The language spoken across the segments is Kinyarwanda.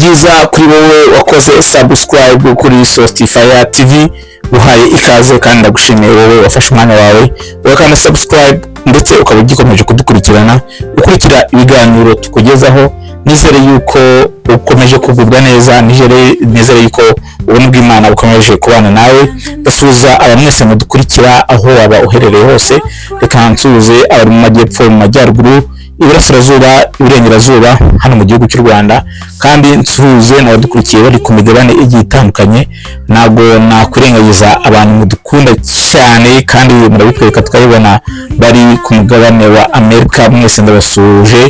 Byiza kuri wowe wakoze subscribe kuri Sostifire TV, uhaye ikaze kandi ndagushimiye wowe wafashe umwanya wawe ugakanda subscribe, ndetse ukaba ugikomeje kudukurikirana, ukurikira ibiganiro tukugezaho. Nizere yuko ukomeje kugubwa neza, nizere yuko ubuntu bw'Imana bukomeje kubana nawe. Ndasuhuza aba mwese mudukurikira aho waba uherereye hose. Reka nsuhuze abari mu majyepfo, mu majyaruguru, iburasirazuba, iburengerazuba, hano mu gihugu cy'u Rwanda, kandi nsuhuze n'abadukurikiye bari ku migabane igiye itandukanye. Ntabwo nakwirengagiza abantu mudukunda cyane kandi murabitwereka tukabibona, bari ku mugabane wa Amerika. Mwese ndabasuhuje,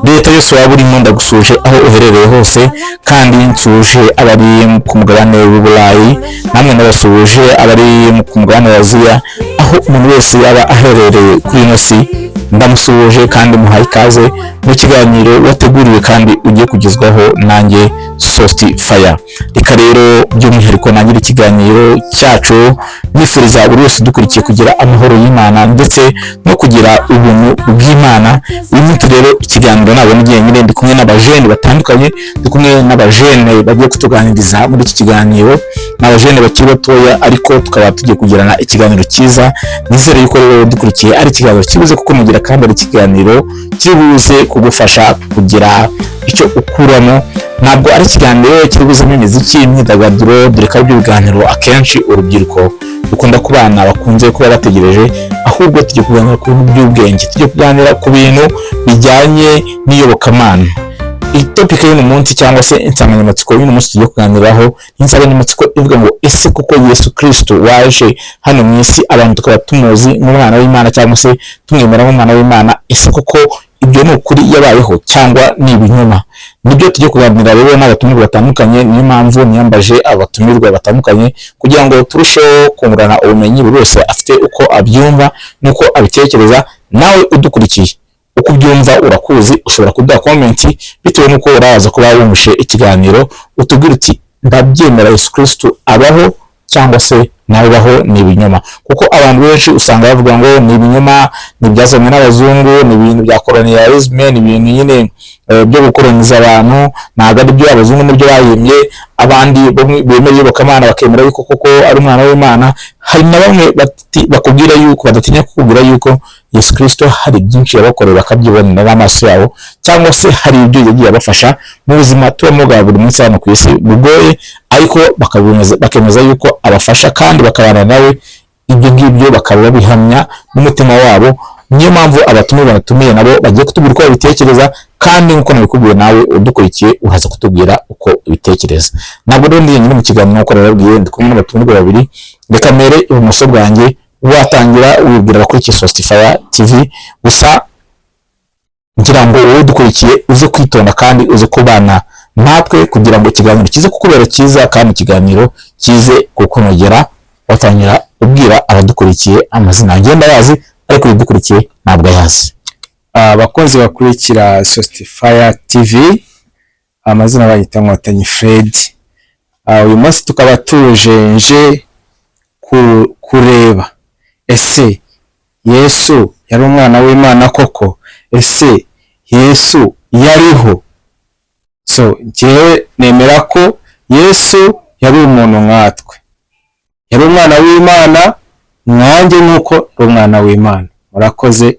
leta yose waba urimo ndagusuhuje aho uherereye hose, kandi nsuhuje abari ku mugabane w'Uburayi, namwe ndabasuhuje, abari ku mugabane wa Aziya, aho umuntu wese yaba aherereye kuri ino si ndamusuhuje kandi muhaye ikaze mu kiganiro wateguriwe kandi ugiye kugezwaho nanjye, Sosti Fire. Reka rero by'umwihariko nangire ikiganiro cyacu nifuriza buri wese udukurikiye kugira amahoro y'Imana ndetse no kugira ubuntu bw'Imana. Uyu munsi rero ikiganiro ntabwo ni jyenyine, ndi kumwe n'abajene batandukanye, ndi kumwe n'abajene bagiye kutuganiriza muri iki kiganiro. Ni abajene bakiri batoya, ariko tukaba tugiye kugirana ikiganiro cyiza. Nizere yuko rero dukurikiye ari ikiganiro kibuze kukunogira kandi ari ikiganiro kibuze kugufasha kugira icyo ukuramo. Ntabwo ari ikiganiro kiri buzemo imiziki, imyidagaduro, dore ko aribyo biganiro akenshi urubyiruko rukunda kubana bakunze kuba bategereje. Ahubwo tugiye kuganira ku bintu by'ubwenge, tugiye kuganira ku bintu bijyanye n'iyobokamana. Itopic y'uno munsi cyangwa se insanganyamatsiko y'uno munsi tugiye kuganiraho ni insanganyamatsiko ivuga ngo: ese koko Yesu Kristo waje hano mu isi, abantu tukaba tumuzi nk'umwana w'Imana cyangwa se tumwemera nk'umwana w'Imana, ese koko ibyo ni ukuri yabayeho cyangwa ni ibinyoma? Nibyo tugiye kuganira rero n'abatumirwa batandukanye. Niyo mpamvu niyambaje abatumirwa batandukanye kugira ngo turusheho kungurana ubumenyi, buri wese afite uko abyumva n'uko abitekereza. Nawe udukurikiye, uko ubyumva urakuzi, ushobora kuduha comment bitewe n'uko uraza kuba wumvishe ikiganiro, utubwira uti: "Ndabyemera, Yesu Kristo abaho", cyangwa se nawe ni ibinyoma. Kuko abantu benshi usanga bavuga ngo ni ibinyoma, ni ibyazanywe n'abazungu, ni ibintu bya colonialisme, ni ibintu nyine byo gukoloniza abantu, ntabwo ari byo, abazungu nibyo bahimbye. Abandi bemera iyobokamana bakemera yuko koko ari umwana w'Imana. Hari na bamwe bakubwira yuko badatinya kukubwira yuko Yesu Kristo hari byinshi yabakoreye bakabyibonera n'amaso yabo, cyangwa se hari ibyo yagiye abafasha mu buzima tubamo bwa buri munsi hano ku isi bugoye, ariko bakemeza yuko abafasha kandi bakabana nawe. Ibyo ngibyo bakaba babihamya n'umutima wabo. Niyo mpamvu abatumirwa batumiye nabo bagiye kutubwira uko babitekereza, kandi nk'uko nabikubwiye, nawe udukurikiye uraza kutubwira uko ubitekereza. Ntabwo rero ndi nyine mu kiganiro, nk'uko nababwiye, ndi kumwe n'abatumirwa babiri. Reka mere ibumoso bwanjye, watangira wibwira abakurikiye Sostifire TV. Gusa ngira ngo wowe udukurikiye uze kwitonda kandi uze kubana natwe kugira ngo ikiganiro kize kukubera cyiza kandi ikiganiro kize kukunogera. Watangira ubwira abadukurikiye amazina. Ngenda yazi, ariko udukurikiye ntabwo ayazi. Abakozi bakurikira Sostifire TV, amazina bayita Nkotanyi Fred. Uyu munsi tukaba tuje nje kureba: ese Yesu yari umwana w'Imana koko? Ese Yesu yariho? So njyewe nemera ko Yesu yari umuntu nkatwe, yari umwana w'Imana mwanjye nk'uko ndi umwana w'Imana. Murakoze,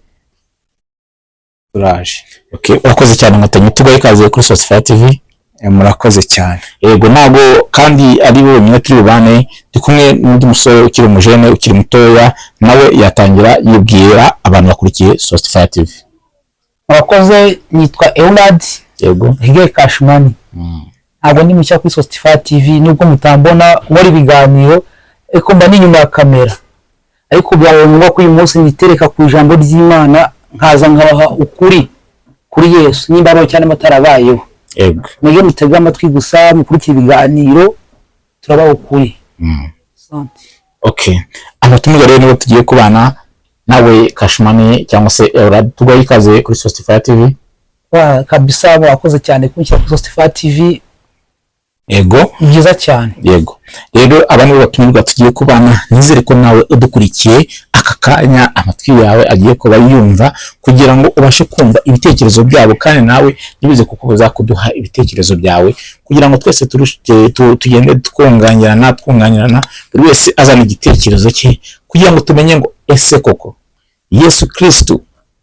turaje. Okay, urakoze cyane Nkotanyi, tugahe ikaze kuri Sosifaya TV. Murakoze cyane. Yego, ntabwo kandi ari wenyine turi bubane, ndi kumwe n'undi musore ukiri umujene, ukiri mutoya, nawe yatangira yibwira abantu bakurikiye Sosifaya TV. Murakoze, nitwa Eulad Hige Kashmani. Ntabwo ndi mushya kuri Sostify TV, nubwo mutambona nkora ibiganiro, ariko mba n'inyuma ya kamera. Ariko byabaye ngombwa ko uyu munsi nitereka ku ijambo ry'Imana, nkaza nkabaha ukuri kuri Yesu, nimba abaho cyangwa atarabayeho. Mwebwe mutege amatwi gusa, mukurikire ibiganiro, turabaha ukuri. Asante. Okay, abatumirwa rero nibo tugiye kubana nawe, Kashmani cyangwa se Eulad, tugahe ikaze kuri Sosifaya TV. Wa kabisa, murakoze cyane kunshyira kuri Sostify TV. Ni byiza cyane. Yego, rero aba nibo batumirwa tugiye kubana. Nizere ko nawe udukurikiye aka Kanya amatwi yawe agiye kuba yumva kugira ngo ubashe kumva ibitekerezo byabo, kandi nawe ntibize kukubuza kuduha ibitekerezo byawe, kugira ngo twese tugende twunganirana, buri wese azana igitekerezo cye, kugira ngo tumenye ngo ese koko Yesu Kristo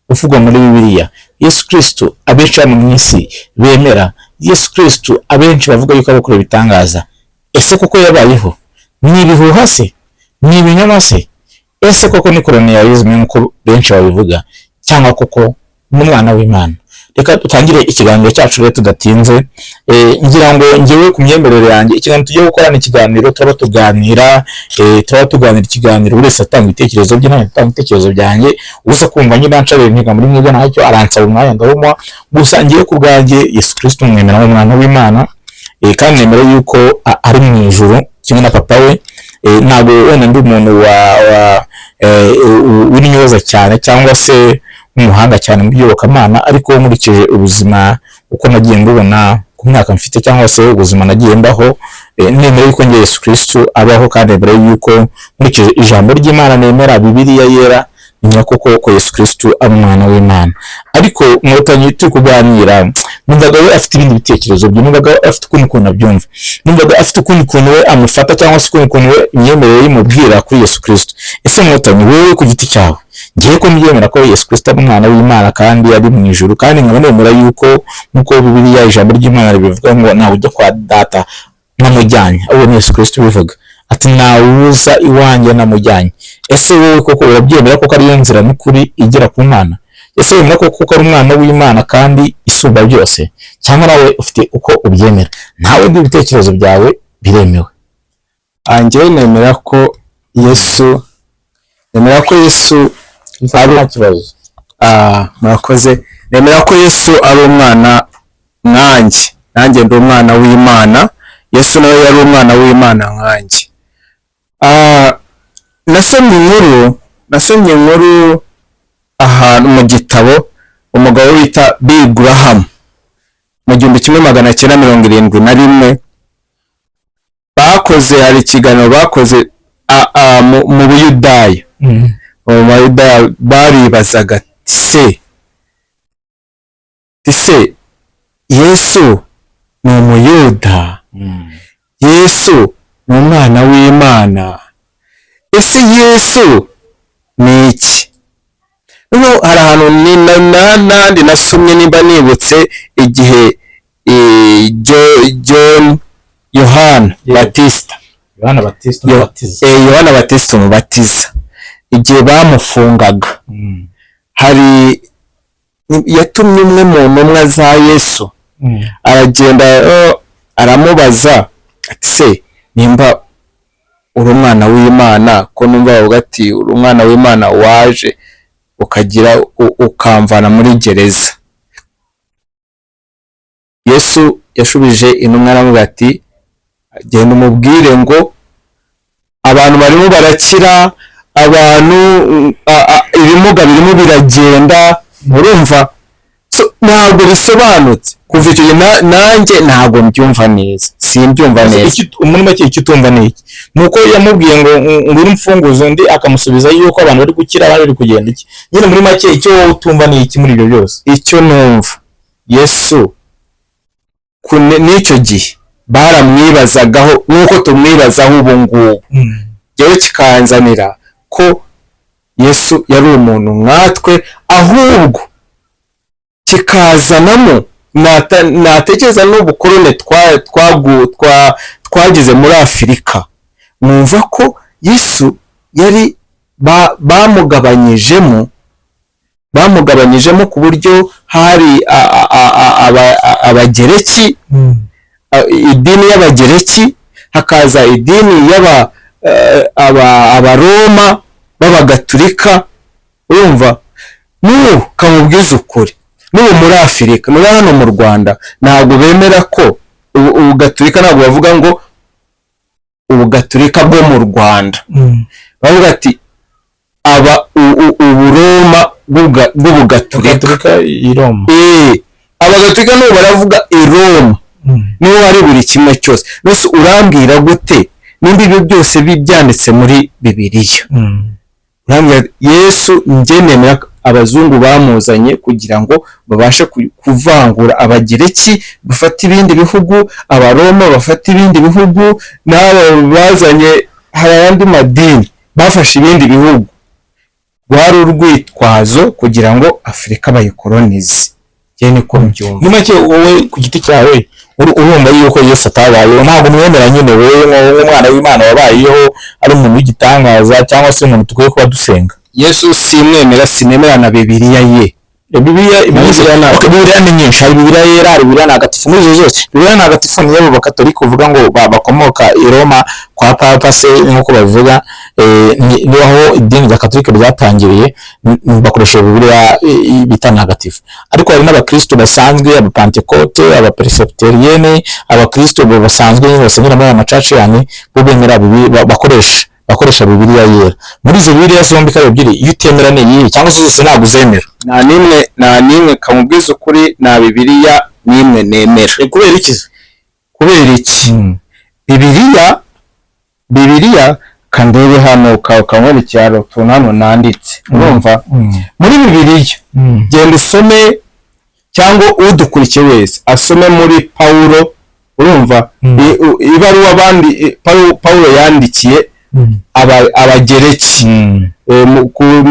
uvugwa muri Bibiliya, Yesu Kristo abenshi hano mu isi bemera, Yesu Kristo abenshi bavuga yuko abakora ibitangaza, ese koko yabayeho? Ni ibihuha se? Ni ibinyoma se? Ese koko ni colonialism nk'uko benshi babivuga, cyangwa koko n'umwana w'Imana? Reka dutangire ikiganiro cyacu rero tudatinze. Ngira ngo ngewe ku myemerere yanjye, ikiganiro tugiye gukora ni ikiganiro turaba tuganira, turaba tuganira ikiganiro, buri wese atanga ibitekerezo bye, nanjye atanga ibitekerezo byanjye. Uza kumva nyine nshabira intiga muri mwebwe, ntacyo, aransaba umwanya ndawumuha. Gusa ngewe ku bwanjye, Yesu Kristo mwemera nk'umwana w'Imana, kandi nemera yuko ari mu ijuru kimwe na papa we. Ntabwo wenda ndi umuntu w'intyoza cyane cyangwa se w'umuhanga cyane mu by'iyobokamana, ariko nkurikije ubuzima uko nagiye mbubona ku myaka mfite cyangwa se ubuzima nagiye mbaho, nemera yuko njye Yesu Kristo abaho, kandi nemera yuko nkurikije ijambo ry'Imana, nemera Bibiliya yera, nemera koko ko Yesu Kristo ari umwana w'Imana. Ariko Nkotanyi turi kuganira, numvaga we afite ibindi bitekerezo bye, numvaga we afite ukundi kuntu abyumva, numvaga afite ukundi kuntu we amufata, cyangwa se ukundi kuntu we imyemerere imubwira kuri Yesu Kristo. Ese Nkotanyi, wowe ku giti cyawe, ngiye ko mbyemera ko Yesu Kristo ari umwana w'Imana kandi ari mu ijuru, kandi nkaba nemera yuko nk'uko Bibiliya ijambo ry'Imana ribivuga ngo ntawe ujya kwa data namujyanye, ahubwo ni Yesu Kristo ubivuga ati ntawuza iwanjye namujyanye. Ese wowe koko urabyemera koko ariyo nzira n'ukuri igera ku Mana? Ese wemera koko ko ari umwana w'Imana kandi isumba byose, cyangwa nawe ufite uko ubyemera? Nawe ibitekerezo byawe biremewe. Njyewe nemera ko Yesu Nta kibazo. Murakoze. Nemera ko Yesu ari umwana nkanjye, nanjye ndi umwana w'Imana. Yesu nawe yari umwana w'Imana nkanjye. Nasomye inkuru ahantu mu gitabo, umugabo bita Bill Graham, mu 1971 bakoze, hari ikiganiro bakoze mu Buyudaya. Mu Bayudaya baribazaga se Yesu ni Umuyuda? Yesu ni umwana w'Imana? Ese Yesu ni iki? Noneho hari ahantu n'andi nasomye, nimba nibutse, igihe John, Yohana Batista, Yohana Batista umubatiza. Yohana Batista umubatiza, igihe bamufungaga, hari yatumye umwe mu ntumwa za Yesu, aragenda, aramubaza ati se nimba uri umwana w'Imana, ko numva bavuga ati uri umwana w'Imana, waje ukagira ukamvana muri gereza? Yesu yashubije intumwa aramubwira ati genda umubwire ngo abantu barimo barakira, abantu ibimuga birimo biragenda. Murumva? So, ntabwo bisobanutse kuva icyo gihe, nanjye ntabwo mbyumva neza, simbyumva neza. Muri make icyo utumva ni iki? Ni uko yamubwiye ngo ngwino imfunguzo, undi akamusubiza yuko abantu bari gukira, abandi bari kugenda iki? Nyine muri make icyo wowe utumva ni iki muri ibyo byose? Icyo numva, Yesu n'icyo gihe baramwibazagaho nk'uko tumwibazaho ubu ngubu. Njyewe kikanzanira ko Yesu yari umuntu nkatwe, ahubwo kikazanamo natekereza n'ubukorone twagize muri Afurika, numva ko Yesu yari bamugabanyijemo ku buryo hari Abagereki, idini y'Abagereki, hakaza idini y'aba Abaroma b'Abagatulika. Urumva, n'ubu kamubwiza ukuri, n'ubu muri Afurika, n'ubu hano mu Rwanda, ntabwo bemera ko ubugatulika, ntabwo bavuga ngo ubugatulika bwo mu Rwanda, bavuga ati aba Uburoma bw'Ubugatulika. Gatolika i Roma. Abagatulika n'ubu baravuga i Roma niho hari buri kimwe cyose. Nose urambwira gute nimba ibyo byose byanditse muri Bibiliya? Urambwira ati, Yesu njye nemera ko abazungu bamuzanye kugira ngo babashe kuvangura Abagereki, bafate ibindi bihugu, Abaroma bafate ibindi bihugu, n'aba bazanye, hari ayandi madini bafashe ibindi bihugu. Rwari urwitwazo kugira ngo Afurika bayikolonize. Njye niko mbyumva. Muri make, wowe ku giti cyawe urumva yuko Yesu atabayeho, ntabwo umwemera nyine wowe nk'umwana w'Imana wabayeho ari umuntu w'igitangaza cyangwa se umuntu dukwiye kuba dusenga? Yesu simwemera, sinemera na Bibiliya ye. Bibiliya Bibiliya Okay, Bibiliya ni nyinshi. Hari Bibiliya yera, hari Bibiliya ntagatifu. Muri izo zose, Bibiliya ntagatifu niyo abo Bakatolika uvuga ngo bakomoka i Roma kwa Papa se nk'uko babivuga, ni aho idini rya Katolika ryatangiriye, bakoresha Bibiliya bita ntagatifu. Ariko hari n'abakristo basanzwe, Abapantekote, Abaperesibiteriyene, abakristo basanzwe nyine basengera muri aya ma church yanyu, bo bemera bakoresha Bibiliya yera. Muri izo Bibiliya zombi ko ari ebyiri, iyo utemera ni iyihe, cyangwa se zose ntabwo uzemera? Nta n'imwe, nta n'imwe. Kamubwiza ukuri, nta Bibiliya n'imwe nemera. Kubera iki? Kubera iki? Bibiliya kandebe hano, kamwerekera utuntu hano nanditse. Urumva, muri Bibiliya, genda usome, cyangwa udukurikiye wese asome muri Pawulo, urumva, ibaruwa abandi Pawulo yandikiye Abagereki,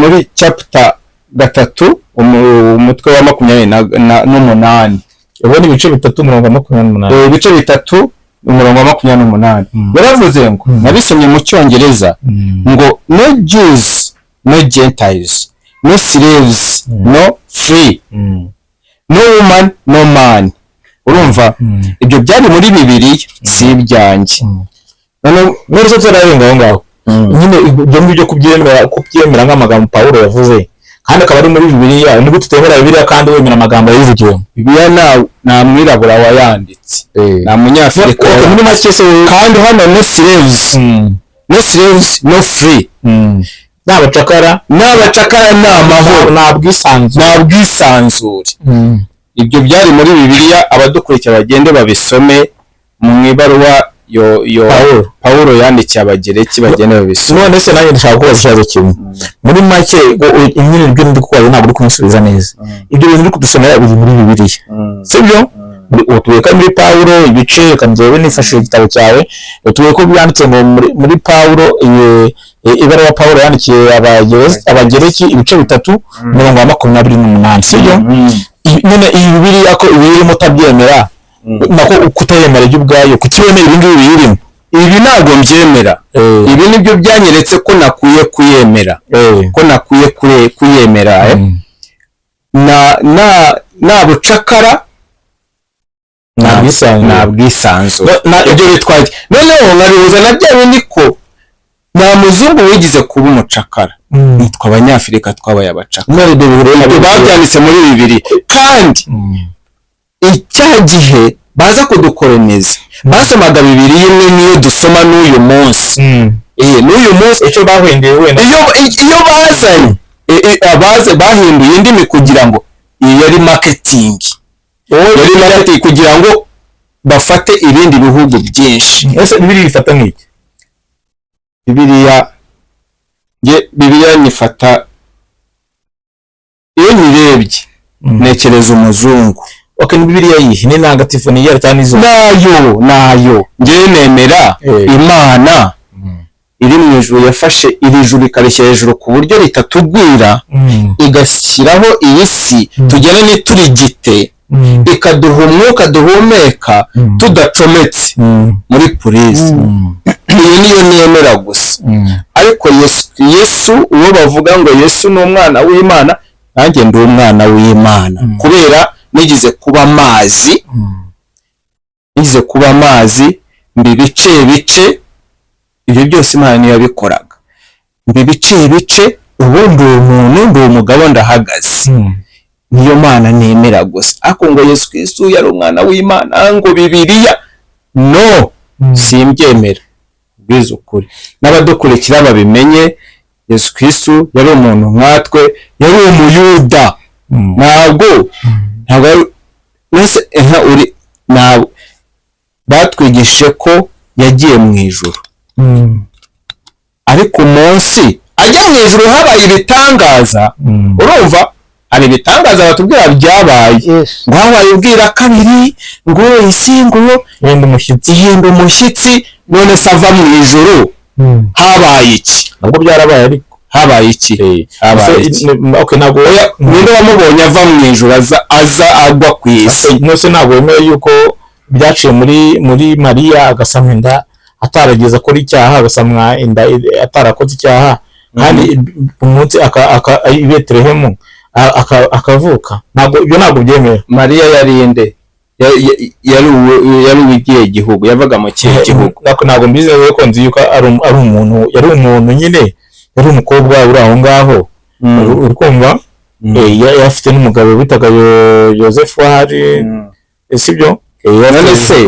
muri chapter 3, umutwe wa 28. Ubundi ibice 3, umurongo wa 28. Ibice 3, umurongo wa 28. Yaravuze ngo, nabisomye mu Cyongereza, ngo "No Jews, no Gentiles, no slaves, no free, no woman, no man." Urumva, ibyo byari muri Bibiliya, si ibyanjye. None none se turarenga aho ngaho nyine, ibyo ngibyo kubyemera nk'amagambo Pawulo yavuze kandi akaba ari muri Bibiliya, nibwo tutemera Bibiliya kandi wemera amagambo yayivugiwemo? Bibiliya nta mwirabura wayanditse, nta Munyafurika. Okay, muri make se wowe- Kandi hano no slaves, no slaves, no free. Ni abacakara. N'abacakara ni amahoro. Nta bwisanzure. Nta bwisanzure. Ibyo byari muri Bibiliya. Abadukurikira bagende babisome mu ibaruwa yo Pawulo. Pawulo yandikiye Abagereki, bagende babisome. None se nanjye ndashaka kubaza ikibazo kimwe. Muri make, nyine ibyo ndi kubaza ntabwo uri kumusubiza neza. Ibyo bintu uri kudusomera biri muri Bibiliya, sibyo? Utuye ko muri Pawulo ibice, reka njyewe nifashishije igitabo cyawe, utuye ko byanditse ngo muri Pawulo, ibaruwa Pawulo yandikiye Abagereki, ibice 3, umurongo wa 28, sibyo? Nyine iyi Bibiliya ko ibiyirimo utabyemera, nako kutayemera ibyo ubwayo, kuki wemera ibi ngibi biyirimo? Ibi ntabwo mbyemera. Ibi nibyo byanyeretse ko nakwiye kuyemera, ko nakwiye kuyemera. Na bucakara, nta bwisanzure. Nta bwisanzure. Ibyo bitwaye noneho nkabihuza na bya bindi ko nta muzungu wigize kuba umucakara, nitwe Abanyafurika twabaye abacakara. None ibyo bihuriye na Ibyo Bibiliya? babyanditse muri Bibiri. Kandi icya gihe baza kudukoloniza basomaga Bibiri imwe, niyo dusoma n'uyu munsi. N'uyu munsi. Icyo bahinduye wenda? Iyo bazanye abaze bahinduye indimi kugira ngo iyi yari marketing, yari marketing kugira ngo bafate ibindi bihugu byinshi. Ese Bibiliya ifata nk'iki? Bibiliya, nge Bibiliya nyifata, iyo nyirebye ntekereza umuzungu. Okay, ni Bibiliya yihe? Ni ntagatifu, ni iyera cyangwa izo? Nayo, nayo ngewe nemera. Imana iri mu ijuru yafashe iri juru ikarishyira hejuru ku buryo ritatugwira, igashyiraho iyi si tugenda ntiturigite, ikaduha umwuka duhumeka tudacometse muri purize. Iyi niyo nemera gusa. Ariko Yesu, uwo bavuga ngo Yesu ni umwana w'Imana, nanjye ndi umwana w'Imana kubera nigeze kuba amazi, nigeze kuba amazi mbi bice bice. Ibyo byose Imana niyo yabikoraga. Mbi bice bice, ubu ndi umuntu, ndi umugabo, ndahagaze. Niyo Mana nemera gusa. Ariko ngo Yesu Kristo yari umwana w'Imana, ngo Bibiliya, no, simbyemera. Bwiza ukuri, n'abadukurikira babimenye, Yesu Kristo yari umuntu nkatwe, yari Umuyuda. Ntabwo mbese inka uri, ntabwo batwigishije ko yagiye mu ijuru, ariko umunsi ageze Ajya mu ijuru habaye ibitangaza. Urumva, hari ibitangaza batubwira byabaye, ngo habaye ubwira kabiri, ngo isi ngo wenda umushyitsi. Ihinda umushyitsi. None se ava mu ijuru habaye iki? Nabwo byarabaye ariko. Habaye iki? Habaye iki? Okay, ntabwo Oya, ninde wamubonye ava mu ijuru aza agwa ku isi? Nose ntabwo wemera yuko byaciye muri Mariya, agasamwa inda atarageze akora icyaha, agasamwa inda atarakoze icyaha, kandi umunsi i Betelehemu akavuka? Ntabwo ibyo, ntabwo byemera. Mariya yari inde? Yari uw'igihe gihugu? Yavaga mu kihe gihugu? Ntabwo mbizi rero, ko nzi yuko ari umuntu, yari umuntu nyine, yari umukobwa uri aho ngaho. Uri kumva? Yari afite n'umugabo bitaga Yosefu ahari, sibyo? None se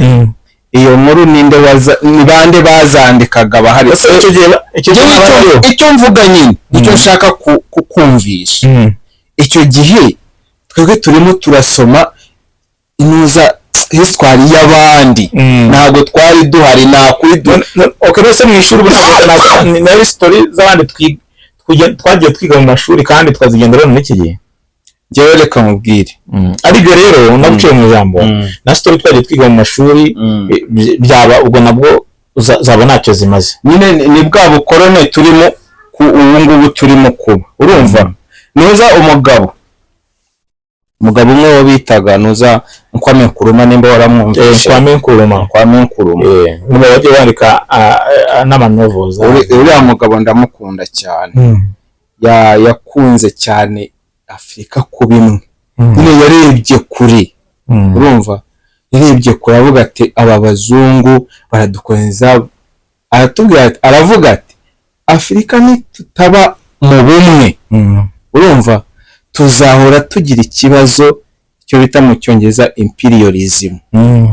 iyo nkuru ninde waza, ni bande bazandikaga bahari? Ese icyo gihe Njyewe habayeho? Icyo mvuga nyine, icyo nshaka kukumvisha, icyo gihe twebwe turimo turasoma inuza histoire y'abandi, ntabwo twari duhari, nta kuri Okay, nose mu ishuri ubu ntabwo story z'abandi twagiye twiga mu mashuri kandi twazigenderaho muri iki gihe? Njyewe reka nkubwire. Aribyo rero naguciye mu ijambo, na story twagiye twiga mu mashuri, byaba ubwo nabwo zaba ntacyo zimaze. Nyine ni bwa bukorone turimo ku ubu ngubu turimo kuba. Urumva, nuza umugabo umwe wo bitaga nuza Kwame Nkrumah, nimba waramwumvise. Kwame Nkrumah. Kwame Nkrumah. Niba wagiye wandika n'amanovels. Uriya mugabo ndamukunda cyane. Yakunze cyane Afurika kuba imwe. Nyine yarebye kure. Urumva, yarebye kure, avuga ati: "Aba bazungu baradukomeza." Aratubwira aravuga ati: "Afurika nitutaba mu bumwe, urumva, tuzahora tugira ikibazo icyo bita mu Cyongereza imperialism."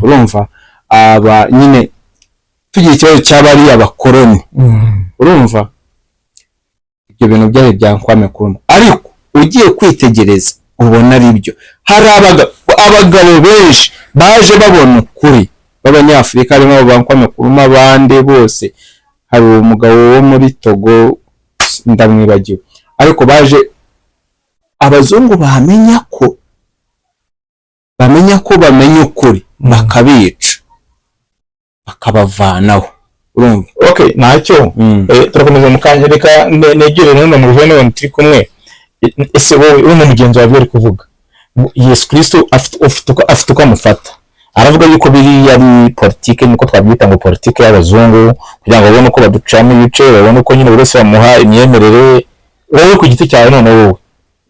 Urumva, aba nyine tugira ikibazo cy'abariya bakoroni. Urumva, ibyo bintu byari bya Kwame Nkrumah, ariko ugiye kwitegereza ubona ari byo. Hari abagabo benshi baje babona ukuri b'Abanyafurika, harimo abo ba Kwame Nkrumah, abandi bose. Hari umugabo wo muri Togo, ndamwibagiwe, ariko baje abazungu bamenya ko bamenya ukuri, bakabica, bakabavanaho. Urumva? Okay, ntacyo. Turakomeza mu kanya. Reka negere none mu rujene turi kumwe. Ese wowe uri mugenzi wawe uri kuvuga Yesu Kristo afite uko amufata, aravuga yuko biriya ari politike, niko twabyita ngo politike y'abazungu, kugira ngo babone uko baducamo ibice, babone uko nyine buri wese bamuha imyemerere. Wowe ku giti cyawe none,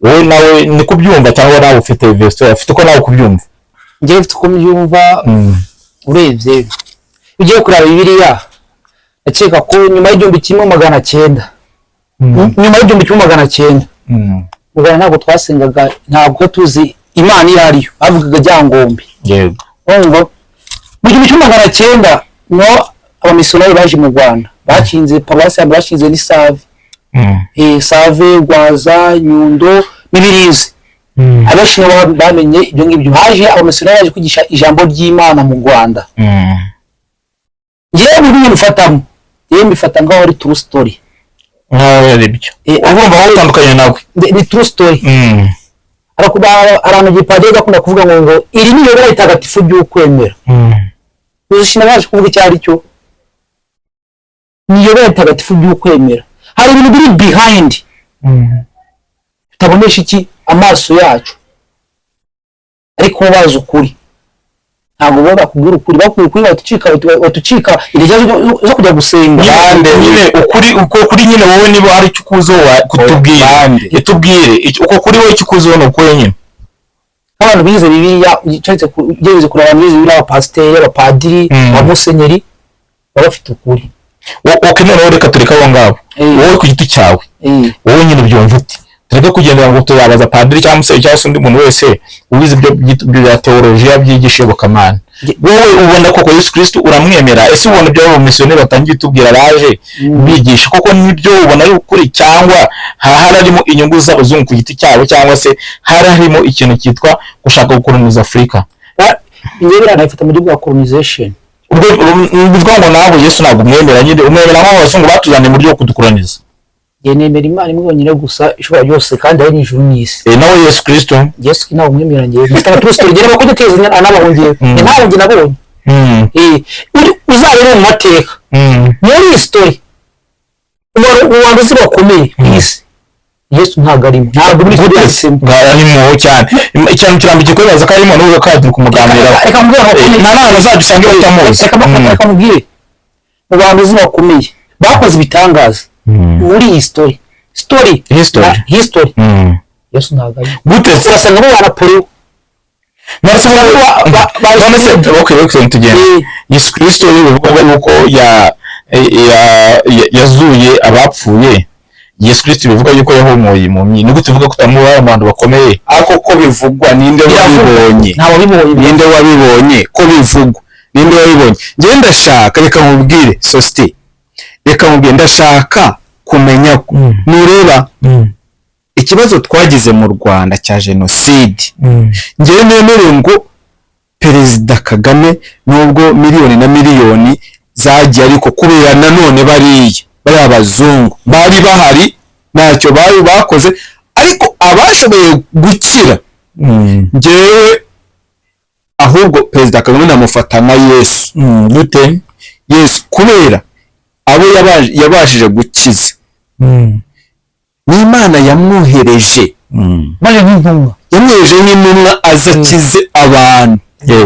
wowe nawe ni kubyumva, cyangwa nawe ufite version, ufite uko nawe kubyumva? Njyewe mfite uko mbyumva. Urebye, ugiye kureba Bibiliya, ndakeka ko nyuma y'1900, nyuma y'1900 mu Rwanda ntabwo twasengaga, ntabwo tuzi Imana iyo ariyo, bavugaga Ryangombe. Urumva, mu 1900 no abamisiyonari baje mu Rwanda, bashinze paruwasi ya mbere, bashinze n'Isave, Save, Rwaza, Nyundo, Mibirizi. Abenshi nibo bamenye ibyo ngibyo. Haje abamisiyonari baje kwigisha ijambo ry'Imana mu Rwanda. Njyewe buri bintu ufatamo, njyewe mbifata nkaho ari true story. Nkaho ari byo. Urumva wowe utandukanye nawe. Ni true story. Ahantu igipadiri akunda kuvuga ngo iri ni iyobera ritagatifu ry'ukwemera. Uzishima baje kuvuga icyo ari cyo, ni iyobera ritagatifu ry'ukwemera. Hari ibintu biri behind tutabonesha iki amaso yacu, ariko bo bazi ukuri. Ntabwo bo bakubwira ukuri, bakubwira ukuri batucika intege zo kujya gusenga. Bande? Nyine ukuri, uko kuri nyine wowe niba hari icyo ukuziho kutubwira. Bande? Itubwire uko kuri wowe, icyo ukuziho ni ukuhe nyine? Nk'abantu bize Bibiliya, ugeretse kureba abantu bize Bibiliya, abapasiteri, abapadiri, abamusenyeri, baba bafite ukuri. Okay, noneho reka tureke abo ngabo. Wowe ku giti cyawe, wowe nyine ubyumva ute? Tureke kugendera ngo tuzabaza padiri cyangwa se undi muntu wese ubizi ibyo bya teolojiya, byigisha iyobokamana. Wowe ubona koko Yesu Kristo uramwemera? Ese ubona ibyo abamisiyoneri batangiye tubwira baje bigisha koko nibyo ubona ari ukuri, cyangwa hari harimo inyungu z'abazungu ku giti cyabo, cyangwa se hari harimo ikintu cyitwa gushaka gukoloniza Afurika? Njyewe biriya nabifata mu buryo bwa colonization. Ubwo bivuga ngo nawe Yesu ntabwo umwemera nyine, umwemera nk'abazungu batuzaniye mu buryo bwo kudukoloniza. Njye nemera Imana imwe yonyine gusa ishobora byose, kandi ari n'ijuru n'isi. Nawe Yesu Kristo? Yesu ntabwo mwemera njyewe. Mfite abakristo ngera bakujya teza anabahungiye. Ntabwo njye nabonye. Uzarebe mu mateka, muri history, mu bantu uzi bakomeye ku isi, Yesu ntabwo arimo, ntabwo muri Gute? yahisemo. Arimo cyane. Ikintu kirambye kikwibaza ko arimo n'ubwo kandi turi kumuganiraho. Reka mubwire abakomeye. Nta n'ahantu uzajya usanga batamuzi. Reka mubwire, mu bantu uzi bakomeye bakoze ibitangaza muri iyi story History. History, Yesu ntabwo arimo. Gute se? Urasanga bo ba Napoleon. None se none se okay, tugende. Yesu Kristo bivuga yuko yazuye abapfuye. Yesu Kristo bivuga yuko yahumuye impumyi. Ni gute uvuga ko utamuba mu bantu bakomeye? Ariko ko bivugwa, ninde wabibonye? Nta wabibonye. Ninde wabibonye ko bivugwa? Ninde wabibonye? Njye ndashaka, reka nkubwire sosite, reka nkubwire, ndashaka kumenya ko nureba ikibazo twagize mu Rwanda cya jenoside, njyewe nemere ngo Perezida Kagame, nubwo miliyoni na miliyoni zagiye, ariko kubera nanone bariya abazungu bari bahari, ntacyo bari bakoze, ariko abashoboye gukira, njyewe ahubwo Perezida Kagame namufata nka Yesu. Gute? Yesu, kubera abo yabashije gukiza, n'Imana yamwohereje. Maze nk'intumwa. Yamwohereje nk'intumwa, aza akize abantu.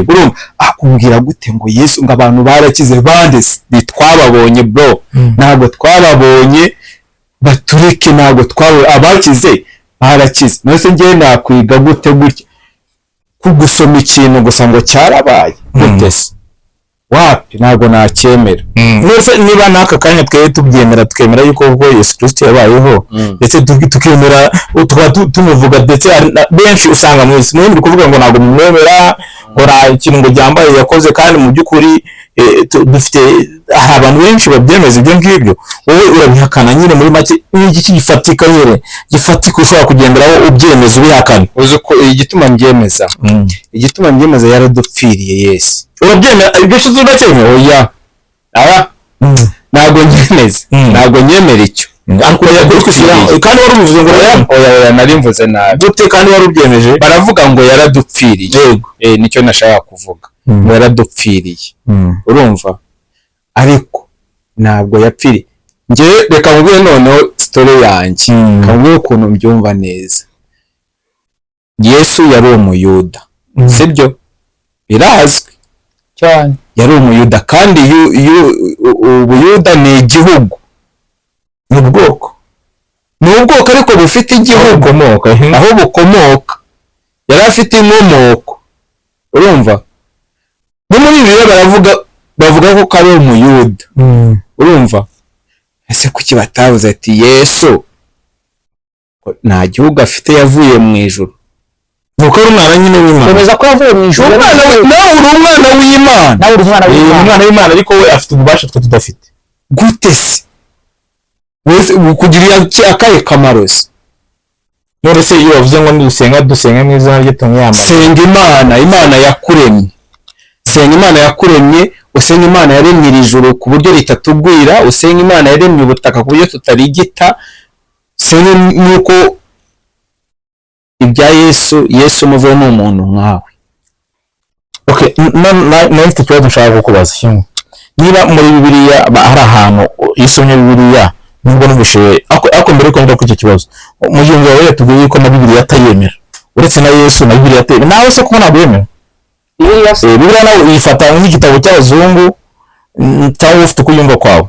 Urumva akubwira gute ngo Yesu, ngo abantu barakize? Bande se? Ntitwababonye bro, ntabwo twababonye, batureke, ntabwo twabonye abakize. Barakize. None se njyewe nakwiga gute gutya kugusoma ikintu gusa ngo cyarabaye? Gute se? Wapi, ntabwo nacyemera. None niba n'aka kanya twebwe tubyemera, tukemera yuko ubwo Yesu Kristo yabayeho, ndetse tukemera, tukaba tumuvuga, ndetse hari benshi usanga mu isi muri kuvuga ngo ntabwo mumwemera, ngo nta kintu ngo gihambaye yakoze, kandi mu by'ukuri dufite, hari abantu benshi babyemeza ibyo ngibyo, wowe urabihakana nyine. Muri make, ni igiki gifatika nyine, gifatika ushobora kugenderaho ubyemeza ubihakana? Uzi ko igituma mbyemeza, igituma mbyemeza, yaradupfiriye Yesu. Urabyemera ibyo se? Uracyemera? Oya, aba ntabwo nyemeza. Ntabwo nyemera icyo. Ariko yaradupfiriye, kandi wari ubivuze ngo Oya, oya, oya, nari mvuze nabi. Gute kandi wari ubyemeje? Baravuga ngo yaradupfiriye. Yego. Nicyo nashaka kuvuga, ngo yaradupfiriye, urumva? Ariko ntabwo yapfiriye. Njye reka nkubwire noneho story yanjye, reka nkubwire ukuntu mbyumva neza. Yesu yari Umuyuda, sibyo? Birazwi. Cyane. Yari Umuyuda, kandi Ubuyuda ni igihugu. Ni ubwoko. Ni ubwoko, ariko bufite igihugu. Bukomoka. Aho bukomoka, yari afite inkomoko, urumva? No muri Bibiliya bavuga ko ari Umuyuda, urumva? Ese kuki batavuze ati Yesu ko nta gihugu afite, yavuye mu ijuru? Nuko ari umwana nyine w'Imana. Bemeza ko yavuye mu ijuru. Umwana nawe uri umwana w'Imana. Nawe uri umwana Ni w'Imana. umwana w'Imana, ariko we afite ububasha twe tudafite. Gute se? Wese kugirira akahe kamaro se? None se iyo bavuze ngo nidusenga dusenga mu izina rye tumwiyambaze? Senga Imana, Imana yakuremye. Senga Imana yakuremye, usenga Imana yaremye iri juru ku buryo ritatugwira, usenga Imana yaremye ubutaka ku buryo tutarigita. Senga nuko ibya Yesu, Yesu muve, ni umuntu nkawe. Okay, na mfite ikibazo nshaka kukubaza kimwe. Niba muri Bibiliya hari ahantu, iyo usomye Bibiliya, nubwo numvise, ariko mbere yuko njya kuri icyo kibazo, mugenzi wawe yatubwiye yuko na Bibiliya atayemera, uretse na Yesu, na Bibiliya atayemera. Nawe se kuko ntabwo yemera? Bibiliya se? Bibiliya nawe uyifata nk'igitabo cy'abazungu, cyangwa ufite uko uyumva kwawe?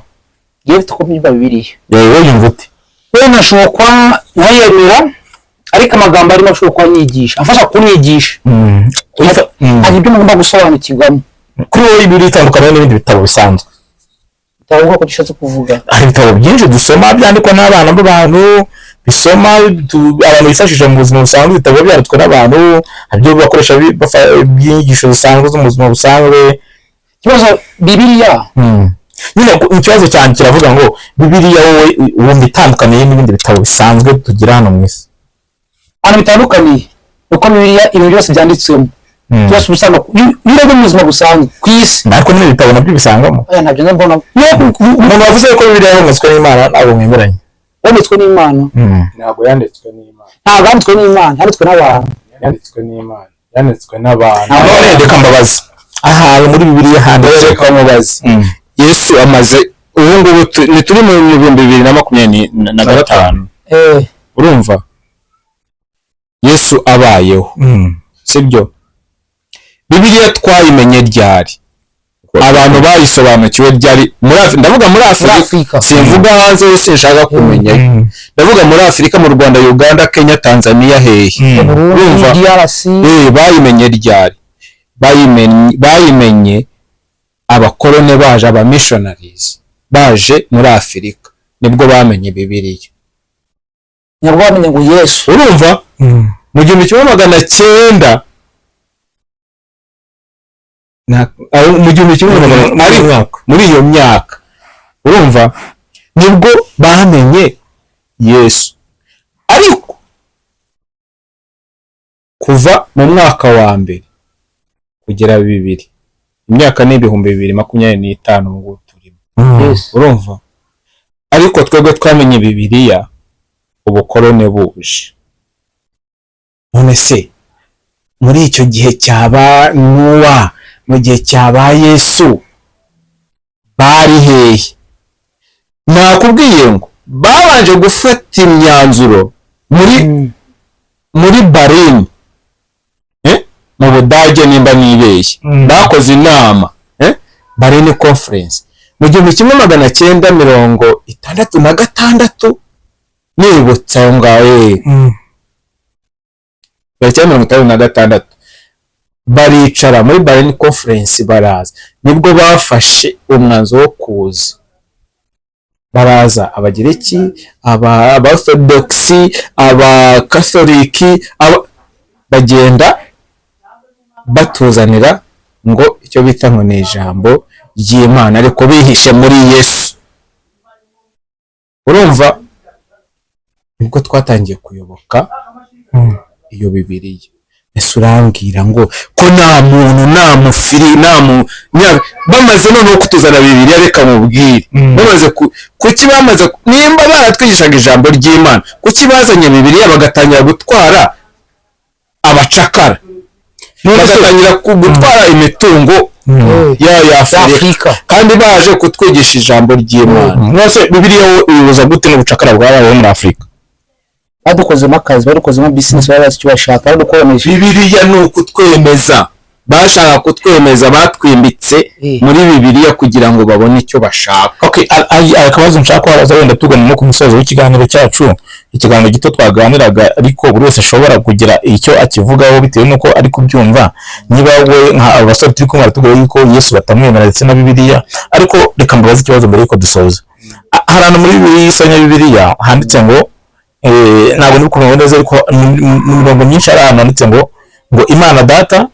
Yewe, mfite uko mbyumva Bibiliya. Wowe uyumva ute? Wenda nashobora kuba nkayemera, ariko amagambo arimo ashobora kuba anyigisha, afasha kunyigisha. Hari ibyo ngomba gusobanukirwamo. Kuri wowe Bibiliya itandukanye n'ibindi bitabo bisanzwe? Utavuga ko gishatse kuvuga. Hari ibitabo byinshi dusoma byandikwa n'abana b'abantu, bisoma abantu bifashisha mu buzima busanzwe, ibitabo biba byanditswe n'abantu, hari ibyo bakoresha by'inyigisho zisanzwe zo mu buzima busanzwe. Ikibazo Bibiliya Nyine ikibazo cyanjye kiravuga ngo Bibiliya wowe wumva itandukaniye n'ibindi bitabo bisanzwe tugira hano mu isi? Ahantu bitandukaniye uko Bibiliya, ibintu byose byanditswemo byose uba usanga iyo urebye mu buzima busanzwe ku isi. Ariko n'ibindi bitabo nabyo bisangamo. Aya ntabyo mbona. Umuntu wavuze ko Bibiliya yahumetswe n'Imana, ntabwo mwemeranya? Yanditswe n'Imana. Ntabwo yanditswe n'Imana. Ntabwo yanditswe n'Imana, yanditswe n'abantu. Yanditswe n'Imana, yanditswe n'abantu. None reka mbabaze, ahantu muri Bibiliya handitse Reka mubaze. Yesu amaze ubu ngubu ntituri mu 2025. Urumva, Yesu abayeho, sibyo? Bibiliya twayimenye ryari? Abantu bayisobanukiwe ryari? Muri ndavuga muri Muri Afurika, Afurika. simvuga hanze yose, nshaka kumenya. Ndavuga muri Afurika, mu Rwanda, Uganda, Kenya, Tanzania, hehe. Burundi, Urumva? DRC. Bayimenye ryari? Bayimenye abakoloni baje, aba missionaries baje muri Afurika, nibwo bamenye Bibiliya. Nibwo bamenye ngo Yesu. Urumva, mu 1900 mu 1100, ariko muri iyo myaka, urumva, nibwo bamenye Yesu. Ariko kuva mu mwaka wa mbere kugera bibiri, imyaka ni 2025 ngo turimo. Yesu. Urumva, ariko twebwe twamenye Bibiliya ubukorone buje. None se muri icyo gihe cyaba Nuwa, mu gihe cyaba Yesu, bari hehe? Nakubwiye ngo babanje gufata imyanzuro muri Berlin, mu Budage, nimba nibeshye. Bakoze inama, Berlin Conference, mu 1966, nibutse aho ngaho, 1966, baricara muri Berlin Conference, baraza, nibwo bafashe umwanzuro wo kuza, baraza Abagereki, aba Orthodox, Abakatoliki, bagenda batuzanira ngo icyo bita ngo ni ijambo ry'Imana, ariko bihishe muri Yesu. Urumva, nibwo twatangiye kuyoboka iyo Bibiliya. Ese urambwira ngo ko nta muntu, nta mufiri, nta mu bamaze noneho kutuzana Bibiliya, reka mubwire, bamaze kuki bamaze nimba baratwigishaga ijambo ry'Imana, kuki bazanye Bibiliya bagatangira gutwara abacakara, bagatangira gutwara imitungo ya Afurika, Afurika, kandi baje kutwigisha ijambo ry'Imana? None Bibiliya wo ibuza gute n'ubucakara bwabayeho muri Afurika? Badukozemo akazi, badukozemo business, bari bazi icyo bashaka, badukoresha. Bibiliya ni ukutwemeza, bashaka kutwemeza, batwimbitse muri Bibiliya kugira ngo babone icyo bashaka. Okay, akabazo nshaka kubabaza, wenda tugana no ku musozo w'ikiganiro cyacu, ikiganiro gito twaganiraga, ariko buri wese ashobora kugira icyo akivugaho bitewe n'uko ari kubyumva. Niba we nka abo basore turi kumwe baratubwira yuko Yesu batamwemera ndetse na Bibiliya, ariko reka mbabaze ikibazo mbere yuko dusoza. Hari ahantu muri Bibiliya, isomye Bibiliya, handitse ngo, ntabwo ndi kumenya neza, ariko mu mirongo myinshi hari ahantu handitse ngo Imana Data,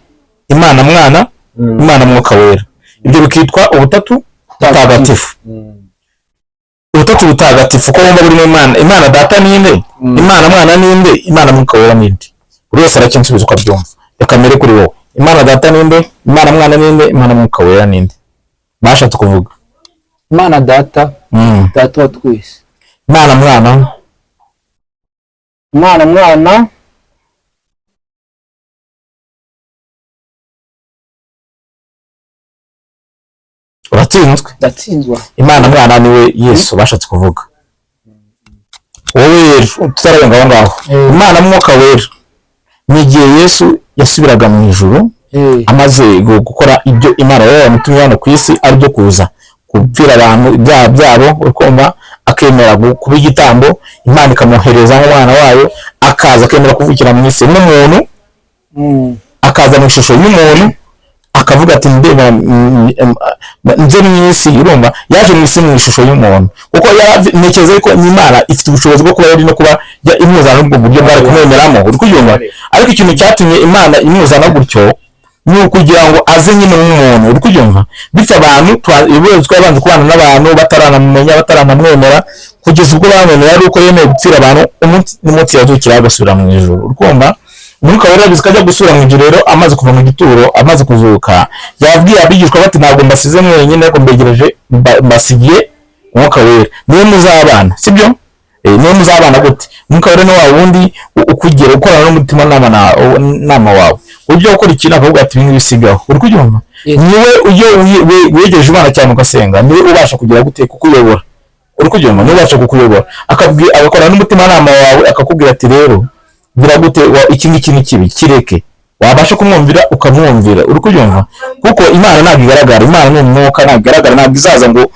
Imana Mwana, Imana Mwuka Wera, ibyo bikitwa ubutatu butagatifu. Ubutatu butagatifu ko wumva burimo Imana, Imana Data ninde, Imana Mwana ninde, Imana Mwuka Wera ninde? Buri wese arakinsubiza uko abyumva. Reka mbere kuri wowe: Imana Data ninde, Imana Mwana ninde, Imana Mwuka Wera ninde? Bashatse kuvuga. Imana Data, Data wa twese. Imana Mwana? Imana Mwana. Uratsinzwe. Ndatsinzwa. Imana Mwana niwe Yesu bashatse kuvuga. Wowe rero tutararenga aho ngaho, Imana Mwuka Wera ni igihe Yesu yasubiraga mu ijuru, amaze gukora ibyo Imana yari yaramutumye hano ku isi, ari byo kuza gupfira abantu ibyaha byabo, ukumva, akemera kuba igitambo, Imana ikamwohereza nk'umwana wayo, akaza akemera kuvukira mu isi nk'umuntu, akaza mu ishusho y'umuntu, akavuga ati ndemera nze mu isi. Urumva, yaje mu isi mu ishusho y'umuntu, kuko ntekereza yuko Imana ifite ubushobozi bwo kuba yari no kuba imuzana ubwo buryo bwari kumwemeramo, uri kubyumva? Ariko ikintu cyatumye Imana imuzana gutyo ni ukugira ngo aze nyine nk'umuntu, uri kubyumva? Bityo abantu twabanje kubana n'abantu bataranamumenya, bataranamwemera, kugeza ubwo bamwemera ari uko yemeye gupfira abantu, umunsi n'umunsi yazukira agasubira mu ijuru. Uri kumva? Umwuka Wera yabizi ko ajya gusubira mu ijuru. Rero amaze kuva mu gituro, amaze kuzuka, yabwiye abigishwa bati: "Ntabwo mbasize mwenyine, ariko mbegereje, mbasigiye Umwuka Wera, niwe muzabana." Sibyo? Niwe muzabana gute? Umwuka Wera ni wa wundi ukugira ukorana n'umutima nama wawe, ujya ukora ikintu akavuga ati ibi bisigaho. Uri kubyumva? Yes. Niwe ujya wegereje Imana cyane ugasenga, niwe ubasha kugira gute? Kukuyobora. Uri kubyumva? Niwe ubasha kukuyobora, akabwira, agakorana n'umutimanama wawe, akakubwira ati rero gira gute, iki ngiki ni kibi, kireke. Wabasha kumwumvira ukamwumvira. Uri kubyumva? Kuko Imana ntabwo igaragara, Imana ni umwuka, ntabwo igaragara, ntabwo izaza ngo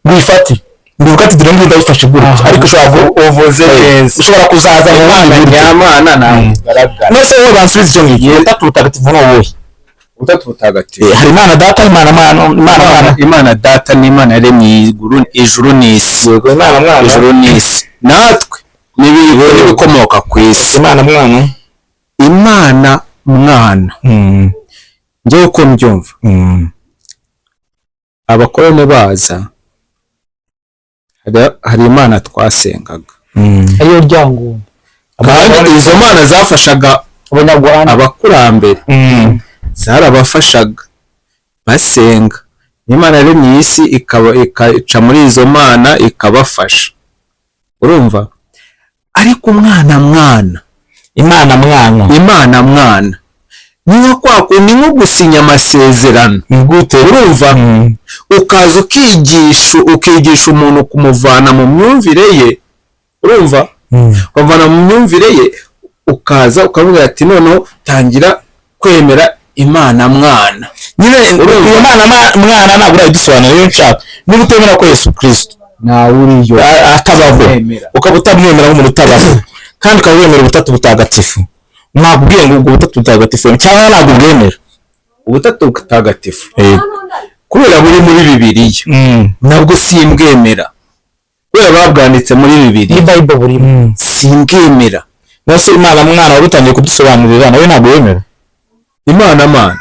uyifate ngo uvuge ati dore ngiyi ndayifashe gutya. Ariko ushobora Uvuze neza. ushobora kuzaza mu bundi Imana buryo. nyamana ntabwo igaragara. None se wowe bansubiza icyo ngicyo, Ubutatu Butagatifu ni ubuhe? Ubutatu Butagatifu. Hari Imana Data, Imana Mwana, Imana Mwana. Imana Data ni Imana yaremye ijuru n'isi. Yego, Imana Mwana. Ijuru n'isi natwe n'ibikomoka ku isi. Imana Mwana. Imana Mwana, njyewe uko mbyumva, abakoloni baza hari imana twasengaga, Ariyo Ryangombe. Kandi izo mana zafashaga Abanyarwanda. abakurambere, zarabafashaga basenga. Imana yaremye iyi si ikaba ikaca muri izo mana ikabafasha, urumva? Ariko umwana mwana, Imana Mwana. Imana Mwana ni nko kwa kundi, nko gusinya amasezerano. Gute? Urumva, ukaza ukigisha umuntu kumuvana mu myumvire ye, urumva, ukamuvana mu myumvire ye, ukaza ukavuga ati noneho tangira kwemera Imana Mwana. Nyine Urumva? iyo Imana Mwana ntabwo urayidusobanura. Iyo nshaka, niba utemera ko Yesu Kristo Ntawe uriyo. Atabaho, Mwemera. ukaba utamwemera nk'umuntu utabaho, kandi ukaba wemera Ubutatu Butagatifu, nakubwiye ngo ubwo Butatu Butagatifu cyangwa ntabwo ubwemera? Ubutatu Butagatifu, kubera buri muri Bibiliya, nabwo simbwemera kubera babwanditse muri Ni Bibiliya. Bible burimo. Simbwemera. Nase Imana Mwana wari utangiye kudusobanurira, nawe ntabwo wemera? Imana Mana.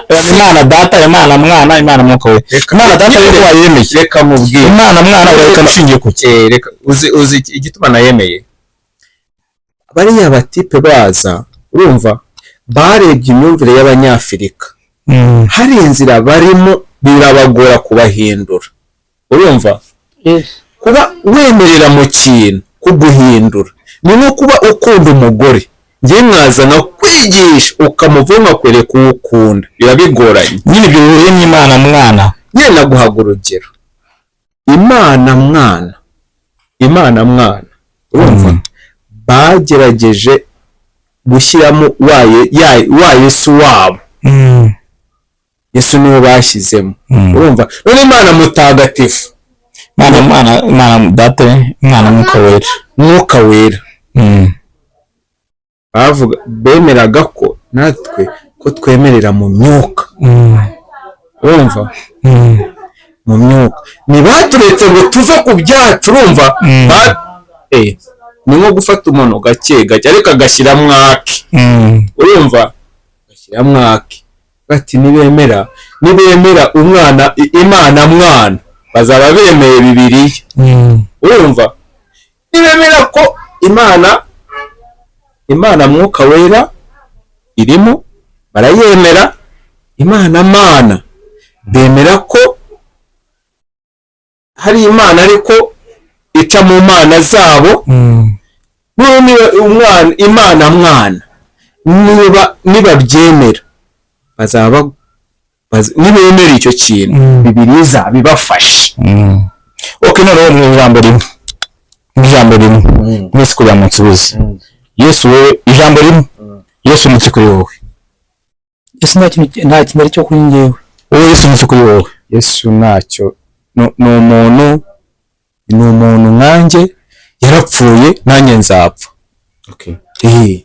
Imana Data, Imana Mwana, Imana Mwuka We. Imana Data yo wayemeye? Reka mubwire. Imana Mwana urayikana ushingiye ku ki? Reka, uzi igituma nayemeye? Bariya batipe baza, urumva, barebye imyumvire y'Abanyafurika, hari inzira barimo birabagora kubahindura, urumva? Yes. Kuba wemerera mu kintu kuguhindura ni nko kuba ukunda umugore, njye mwazana kwigisha ukamuvuga nkakwereka uwo ukunda, biba bigoranye. Nyine ibyo bihuriye n'Imana Mwana? Nyine naguhaga urugero, Imana Mwana, Imana Mwana, urumva, bagerageje gushyiramo wa Yesu wabo. Yesu niwe bashyizemo, urumva? None Imana Mutagatifu, Imana Mwana, Imana Data, Imana Mwuka Wera. Mwuka Wera, bavuga bemeraga ko natwe ko twemerera mu myuka, urumva, mu myuka. Ntibaturetse ngo tuve ku byacu, urumva? Ni nko gufata umuntu gake gake ariko agashyira mwake, urumva, agashyira mwake bati nibemera umwana Imana Mwana bazaba bemeye Bibiliya, urumva? Nibemera ko Imana Mwuka Wera irimo barayemera, Imana Mana bemera ko hari Imana ariko ica mu mana zabo. Niba umwana Imana Mwana nibabyemera bazaba nibemera icyo kintu, Bibiliya izabibafasha. Ok, noneho mu ijambo rimwe mwese kugira ngo nsubize, Yesu, wowe ijambo rimwe, Yesu ni iki kuri wowe? Yesu nta kintu ari cyo kuri njyewe. Wowe, Yesu ni iki kuri wowe? Yesu ntacyo, ni umuntu, ni umuntu nkanjye, yarapfuye nanjye nzapfa.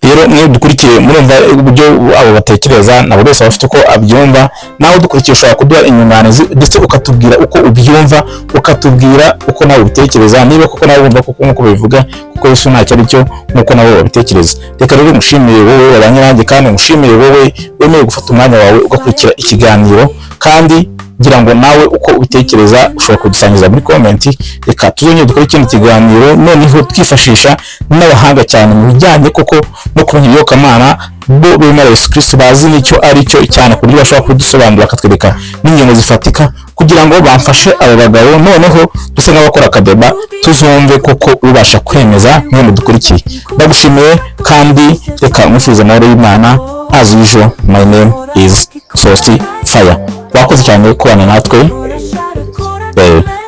Rero mwe dukurikiye murumva uburyo abo batekereza, na buri wese aba afite uko abyumva. Nawe udukurikiye ushobora kuduha inyunganizi ndetse ukatubwira uko ubyumva, ukatubwira uko nawe ubitekereza, niba koko nawe wumva koko nk'uko babivuga kuko Yesu ntacyo ari cyo nk'uko nabo babitekereza. Reka rero mushimire wowe wabanye nanjye, kandi mushimire wowe wemeye gufata umwanya wawe ugakurikira ikiganiro kandi Ngira ngo nawe uko ubitekereza ushobora kudusangiza muri comment. Reka tuzongere dukore ikindi kiganiro, noneho twifashisha n'abahanga cyane mu bijyanye koko no kumenya iyobokamana, bo bemera Yesu Kristo, bazi n'icyo ari cyo cyane, ku buryo bashobora kudusobanurira, bakatwereka n'ingingo zifatika, kugira ngo bamfashe aba bagabo, noneho duse nk'abakora akadeba, tuzumve koko ubasha kwemeza mwe mudukurikiye. Ndagushimiye kandi reka mwifurize amahoro y'Imana. As usual, my name is Sosti Fire. Wakoze cyane kubana natwe.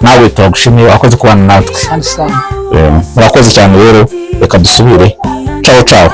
Nawe turagushimiye, wakoze kubana natwe. Asante sana. Murakoze cyane rero, reka dusubire. Ciao ciao.